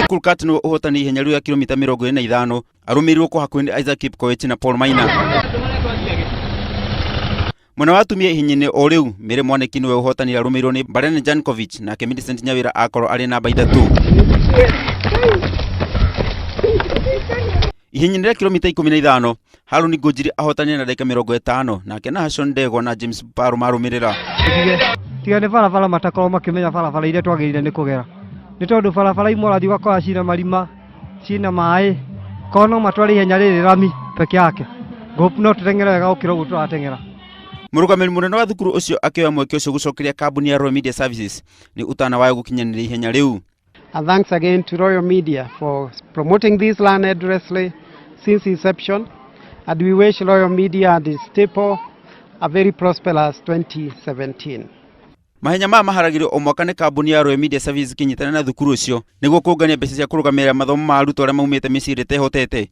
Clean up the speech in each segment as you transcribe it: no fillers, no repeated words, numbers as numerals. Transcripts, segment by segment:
Kurkat nĩwe ũhotani ihenya rĩu ya kilomita 25 arũmĩrĩirwo kwa hakuhĩ nĩ Isaac Kipkoech na Paul Maina. Mwena wa atumia ihenya-inĩ o rĩu Mary Mwaniki nĩwe ũhotanire arũmĩrĩirwo nĩ Barene Jankovic nake Millicent Nyawira akorwo arĩ namba ithatũ. Ihenya-inĩ rĩa kilomita 15 Haruni Ngũnjiri ahotanire na ndagĩka 50 nake Nahashon Ndegwa na James Paru marũmĩrĩra. Tiga nĩ barabara matakorwo makĩmenya barabara iria twagĩrĩire nĩ kũgera nĩ tondũ barabara imwe ũrathiĩ ũgakora ciĩna marima ciĩna maĩ korwo no matware ihenya rĩrĩ rami peke yake ngũpu no tũteng'ere wega gũkĩra ũguo tũrateng'era. Mũrũgamĩrĩri mũnene wa thukuru ũcio akĩoya mweke ũcio gũcokeria kambuni ya Royal Media Services nĩ ũtana wayo gũkinyanĩria ihenya rĩu. And thanks again to Royal Media for promoting this land endlessly since inception. And we wish Royal Media and its staple a very prosperous 2017. Mahenya maya maharagĩrio o mwaka nĩ kambuni ya Royal Media Services ĩkĩnyitanĩra na thukuru ũcio nĩguo kũngania mbeca cia kũrũgamĩrĩra mathomo ma arutwo arĩa maumĩte mĩciĩ ĩrĩa ĩtehotete.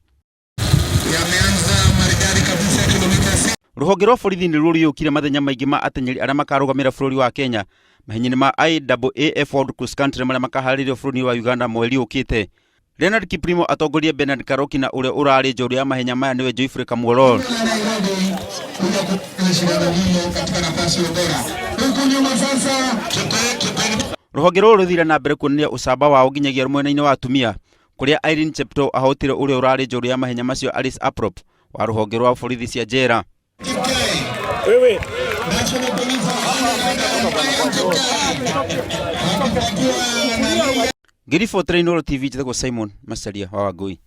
Rũhonge rwa borithi nĩ ruo rũiyũkire mathenya maingĩ ma ateng'eri arĩa makarũgamĩra bũrũri wa Kenya mahenya-inĩ ma IAAF World Cross Country marĩa makaharĩrĩrio bũrũri-inĩ wa Uganda mweri ũkĩte. Leonard Kiplimo atongoria Bernard Karoki na ũrĩa ũrarĩ njorua ya mahenya maya nĩwe Geoffrey Kamworor. Rũhonge rũrũ rũthire na mbere kuonania ũcamba wao nginyagia mwena-inĩ wa atumia kũrĩa Irene Cheptoo ahotire ũrĩa ũrarĩ njorua ya mahenya macio Alice Aprop wa rũhonge rwa borithi cia njera. Ngĩribotera Inooro TV njĩtagwo Simon Macharia wa Wangũi.